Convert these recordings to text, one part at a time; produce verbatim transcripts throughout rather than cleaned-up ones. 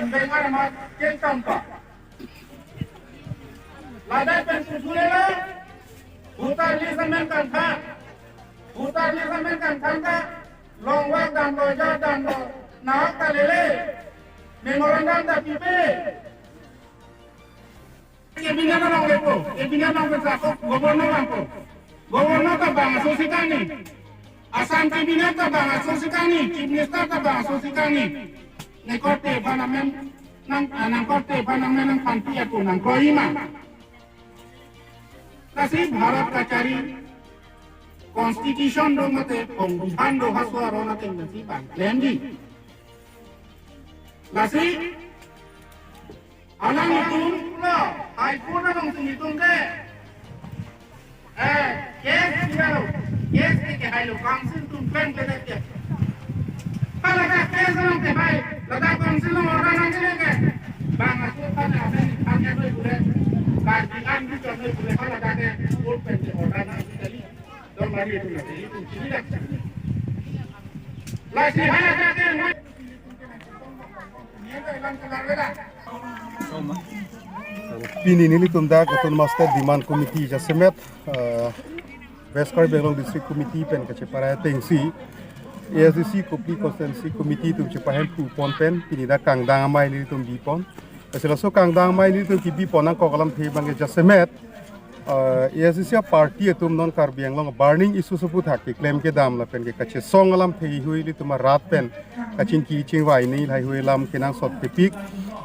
Bengar amat kengkam pa. Ladak pen susulela, voter list amen kangthang. Voter list amen kangthang ta, longwak damlo, ja damlo, nahok ta lele. Memorandum ta pipe. Cabinet along lepo, cabinet along pensa ko, governor along ko. Governor ta bang aso si kangni. Assam cabinet ta bang aso si kangni, chief minister ta bang aso si kangni. Ne korte aphan amen nang, ah, nang korte aphan amen nangpanpi ako nangkroima. Lasi Bharat kachari constitution do mate pong bihan do haso aron ateng lasi bang klemji. Lasi alanglitum lo, High Court along si nelitum ke, eh, case dia lo, case ke kehai lo, council atum pen ke dia. Hala ta case along kehai, ladak council along order nangji ke. Bang aso pan aben pan ya noi pule, bang di an di chon noi pule, hala ta ke court pen ke order nangji kali. Dong lagi itu nanti, itu sini dah. Lasi hala ta ke, Pini nelitum dak Autonomous State Demand Committee jasemet, eh, West Karbi Anglong District Committee pen kacheparai atengsi A S D C Kopili Constituency Committee atum chepahemphu pon pen pini dak kangdang amei nelitum bipon. Lasi laso kangdang amei nelitum kibipon nangkok alamthe abangke jasemet, eh, A S D C aparty atum non Karbi Anglong burning issues aphuthak keklem kedam lapen ke kachesong alamthe heihui ilitum arat pen kachingki chingvai ni heihui alam kenangsot kepik.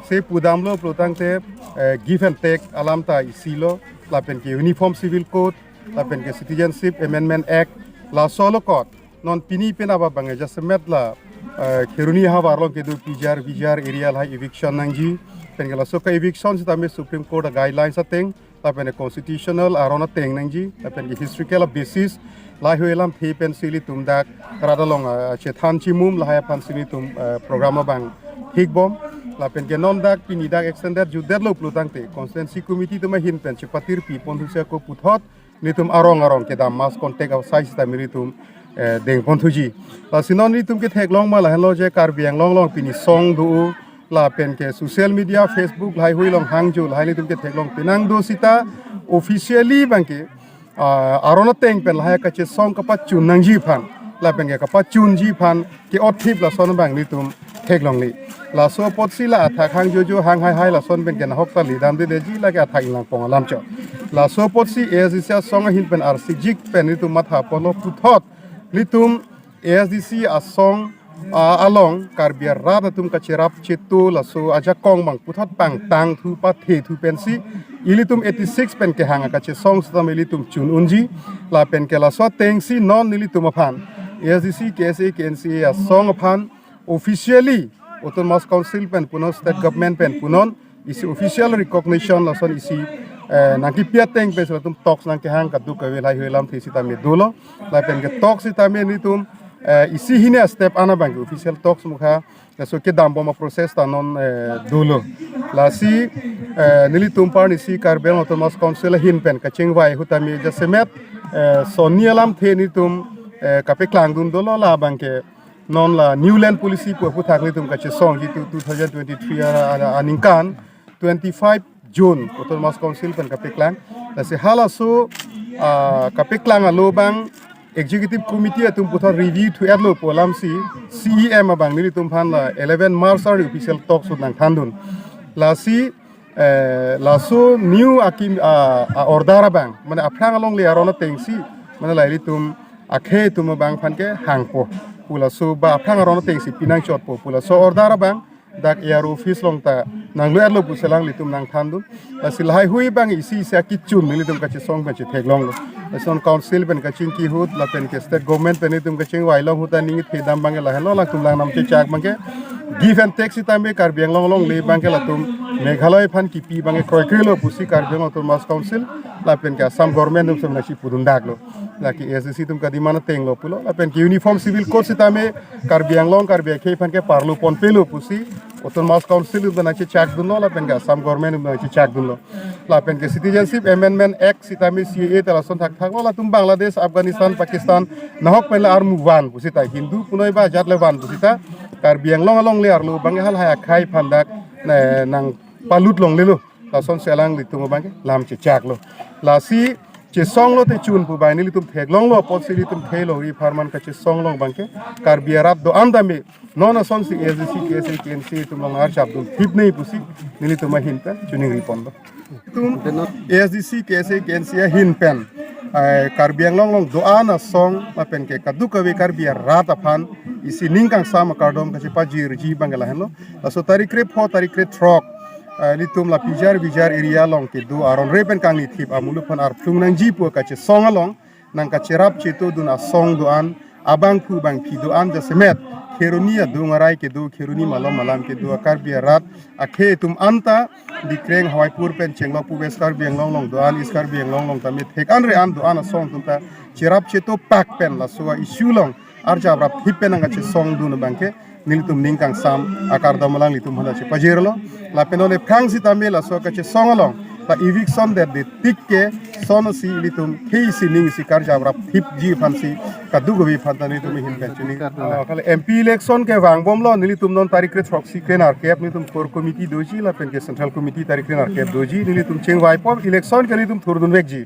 Se pudamlo pulotangte, eh, give and take alam ta isi lo, lapen ke Uniform Civil Code, lapen ke Citizenship Amendment Act, laso along kot. Non pini pen abang abangke jasemet la, eh, Kheroni havar along kedo P G R, V G R area lahai eviction nangji. Pen ke laso ke eviction sitame Supreme Court a guidelines ateng, lapen ke constitutional aron ateng nangji, lapen ke historical basis, lahei alamthe pensi ilitum dak rat along, eh, chethan chimum lahai aphansi ilitum, eh, program abang thikbom. Lapen ke non dak pini dak extended jutdetlo pulotangte constituency committee atum ahin pen chepatirpi ponthusi ako puthot nelitum arong arong kedam mass contact asai sitame nelitum, eh, dengponthuji. Lasi non nelitum ketheklong ma lahenlo je Karbi Anglong along pini song do, lapen ke social media, Facebook, laheihui along hangjo, lahei nelitum ketheklong penang do sita officially abangke, ah, aron ateng pen lahei kachesong kapachun nangji aphan, lapen ke kapachunji aphan ke-othip lason abang nelitum theklongle. Laso apotsi la athak hangjojo hang haihai lason pen ke nahok ta ledamdedetji, lake athak inglangpong alam chot. Laso apotsi A S D C asong ahin pen arsikjik pen nelitum matha ponlo puthot nelitum A S D C asong, ah, along Karbi arat atum kacherap chetu laso ajakong abang puthot pangtangthu pathethu pensi ilitum eighty-six pen kehang akachesong sitame ilitum chun unji, lapen ke laso atengsi non nelitum aphan A S D C, K S A, K N C A asong aphan officially Autonomous Council pen punon, state government pen punon, isi official recognition lason isi, eh, nangkipi ateng pensi latum talks nangkehang kadokave laheihui alamthe sitame dolo. Lapen ke talks sitame nelitum, eh, isi hini step an abangke official talks mukha laso kedambom aprocess ta non, eh, dolo. Lasi, eh, nelitum aphan isi Karbi Anglong Autonomous Council ahin pen kachingvai ahut tame jasemet, eh, sonni alamthe nelitum, eh, kapeklangdun dolo, labangke non la New Land Policy pu aphuthak nelitum kachesongji tu two thousand twenty-three a, a, aningkan twenty-five June Autonomous Council pen kapeklang. Lasi halaso, ah, kapeklang alo abang Executive Committee atum puthot review thu-etlo pu alamsi C E M abang nelitum aphan la eleven March arni official talks ahut nangthandun. Lasi, eh, laso new akim, ah, a-order abang, mane aphrang alongle aron atengsi, mane la ilitum akhei atum abang aphan kehangpo pu laso ba aphrang aron atengsi pinangchotpo pu laso order abang dak A R O office along ta nanglo-etlo pusi alanglitum nangthandun. Lasi laheihui abang isi isi akechun nelitum kachesong pen chetheklonglo. Lason council pen kachingki ahut lapen ke state government pen nelitum kachingvai long ahut aning thedam abangke lahenlo, latum langnam chechak abangke give and take sitame Karbi Anglong alongle abangke latum Meghalaya aphan kipi abangke kroikre lo pusi Karbi Anglong Autonomous Council lapen ke Assam government atum sitame nangchipudundaklo. Lake A S D C atum kademand atenglo pulo, lapen ke Uniform Civil Code sitame Karbi Anglong Karbi akhei aphan ke parlo ponpelo pusi Autonomous Council atum nangchechakdunlo, lapen ke Assam government atum nangchechakdunlo. Lapen ke Citizenship Amendment Act sitame C A A ta lason thakthaklo, latum Bangladesh, Afghanistan, Pakistan, nahok pen la armu van pusita, Hindu punoi ba jat le van pusita, Karbi Anglong alongle arlo abang halahai akhei aphan dak ne nangpalut longlelo. Lasonsi alanglitum abangke lam chechaklo. Lasi chesonglo te chun pu abang nelitum theklonglo apotsi nelitum thelo ri pharman kachesong along abangke Karbi arat do-an tame non asonsi A S D C, K S A, K N C A atum along arjap dun thip nei pusi nelitum ahin pen choningri ponlo. Tum A S D C, K S A, K N C A ahin pen, eh, Karbi Anglong along do-an asong lapen ke kadokave Karbi arat aphan isi ning kangsam akardom kachepajirji abangke lahenlo. Laso tarik krepho, tarik krethrok, eh, nelitum la Pijar Bijar area along kedo aron re pen kangni thip amuluk aphan arphlung nangji pu kachesong along nangkacherap cheto dun asong do-an abangphu bangphi do-an jasemet Kheroni adung arai kedo, Kheroni malom malam kedo a Karbi arat akhei atum anta Dikreng Hawaipur pen chenglok pu West Karbi Anglong along do-an, East Karbi Anglong along tame thek an re an do-an asong atum ta cherap cheto pak pen laso a issue along arjap rap thip pen nangkachesong dun abangke nelitum ning kangsam akardom alanglitum aphan chepajirlo. Lapen non ephrang sitame laso kachesong along ta eviction det det tik ke sonsi ilitum khei isi ning isi karjap rap thipji aphansi kadokave aphan ta nelitum ahin pen choningri. Ah, kali M P election ke vangbomlo, nelitum non tarik krethroksi krenerkep nelitum core committee doji lapen ke central committee tarik krenerkep doji, nelitum chingvai pom, election ke nelitum thurdunvekji.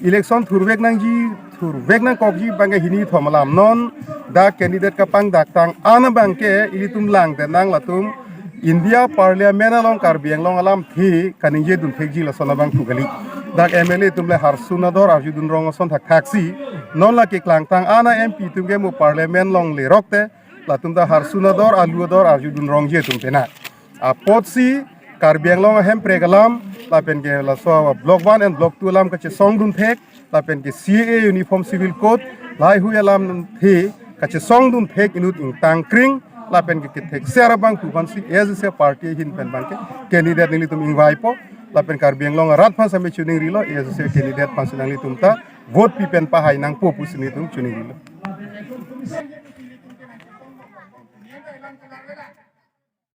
Election thurvek nangji, thurvek nangkokji abangke hini thom alam. Non dak candidate kapangdak tang an abangke ilitum lang te nang latum India Parliament along Karbi Anglong alamthe kaningje dun thekji lason abangphu kali. Dak M L A atum le harsun ador arju dun rong ason thakthaksi. Non la keklang tang an a M P atum ke mo Parliament along lerok te latum ta harsun ador alu ador arju dun rongji atum pena. Apotsi Karbi Anglong ahemprek alam lapen ke laso Block one and Block two alam kachesong dun thek lapen ke C A A, Uniform Civil Code, lahai hui alamthe kachesong dun thek inut ingtang kring lapen ke kethekser abangphu aphansi A S D C party ahin pen abangke candidate nelitum ingvaipo lapen Karbi Anglong arat aphan same choningrilo, A S D C candidate aphansi nanglitum ta vote pi pen pahai nangpo pusi nelitum choningrilo.